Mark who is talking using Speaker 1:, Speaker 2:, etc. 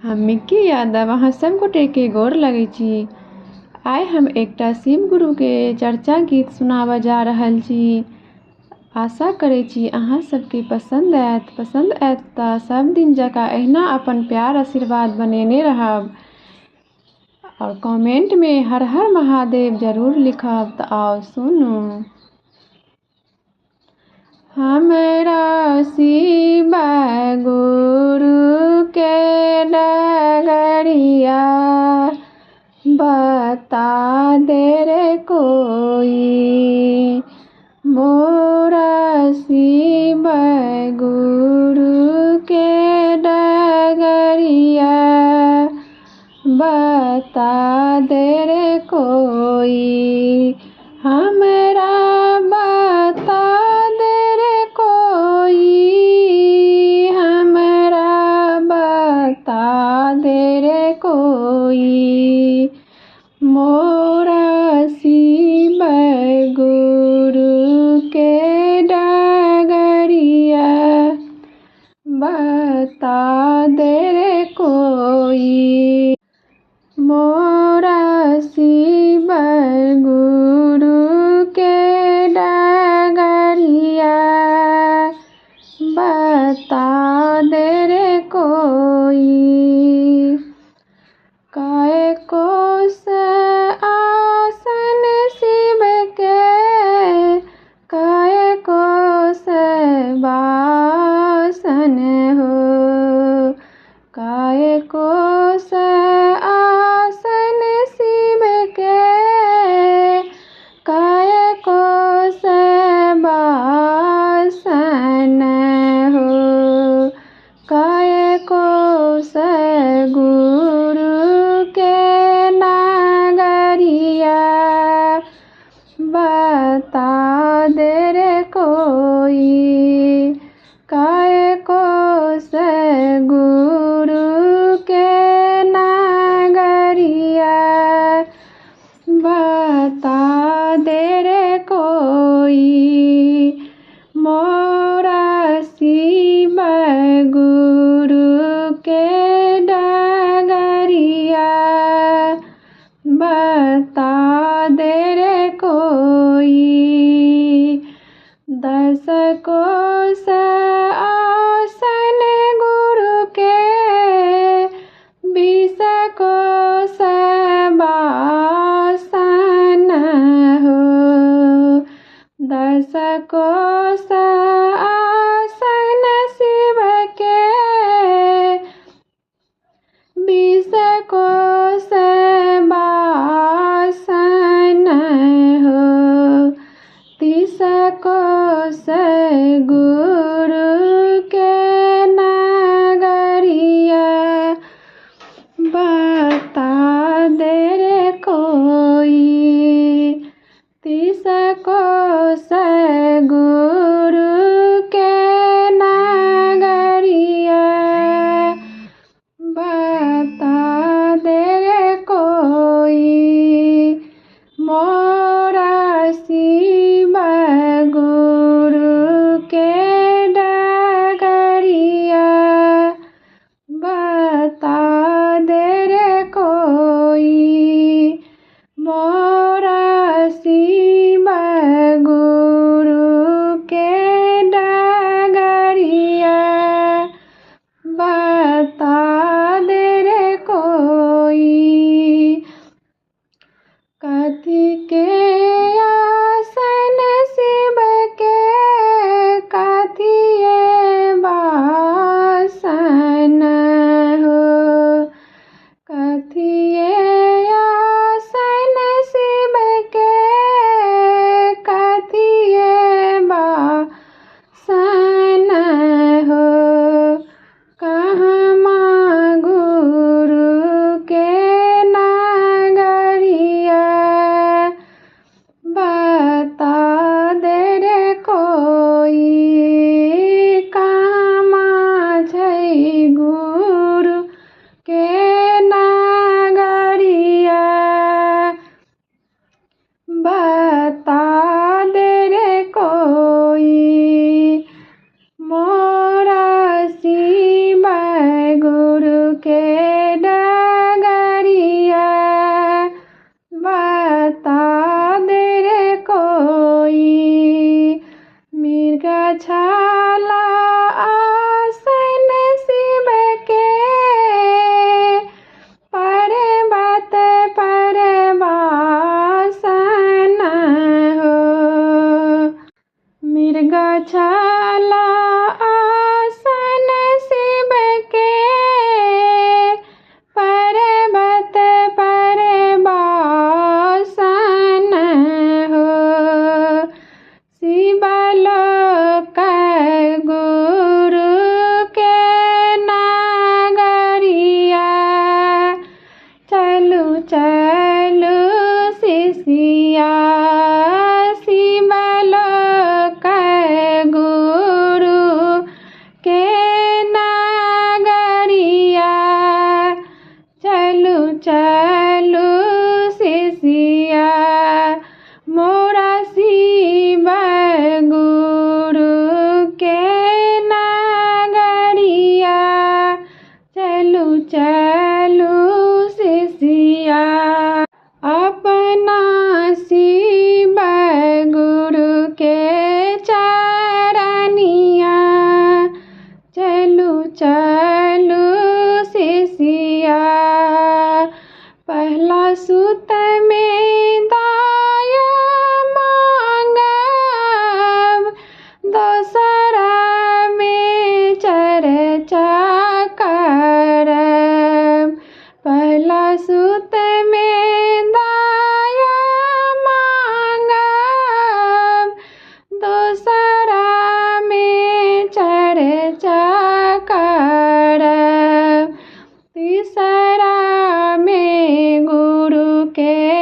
Speaker 1: हम मिक्की यादव अहाँ सब गोटेके गोर लगै छी। आइ हम एकटा शिव गुरुके चर्चा गीत सुनाबऽ जा रहल छी। आशा करै छी अहाँ सबके पसन्द आयत। पसन्द आयत तऽ सब दिन जकाँ एहिना अपन प्यार आशीर्वाद बनेने रहब आओर कमेंटमे हर हर महादेव जरूर लिखब। तऽ आउ सुनू। हमरा शिव गुरु के डगरिया बता दे रे कोई, मोरा शिव गुरु के डगरिया बता दे रे कोई, हमरा बता दे रे कोई, हमरा बता दे रे कोई, मोरा शिव गुरु के डगरिया बता दे रे कोई, मोरा शिव गुरु के डगरिया बता दे रे कोई। काय कोस आसन शिव के, काय कोस बासन हो, काय कोस आसन शिव के, काय कोस बासन हो, काय कोस गुरु के नागरिया बता दे रे कोई, काय कोस गुरु के नागरिया बता दे रे कोई, मोरा शिव गुरु के डगरिया बता दे रे कोई। दस कोस आसन गुरु के, 20 कोस बासन हो, 10 कोस आसन शिव के, 20 कोस बासन हो, 30 कोस गुरु के नागरिया बता दे रे कोई, 30 कोस गुरु के नागरिया बता दे चलू शिष्या, मोरा शिव गुरु के नगरिया। चलू चलू शिष्या। अपना शिव गुरु के चरनिया। चलू चलू शिष्या। पहला सुत में दाया मांगब, दोसरा में चर्चा करब। पहला सुत में दाया मांगब, दोसरा में चर्चा करब। तीसरा में गुरु के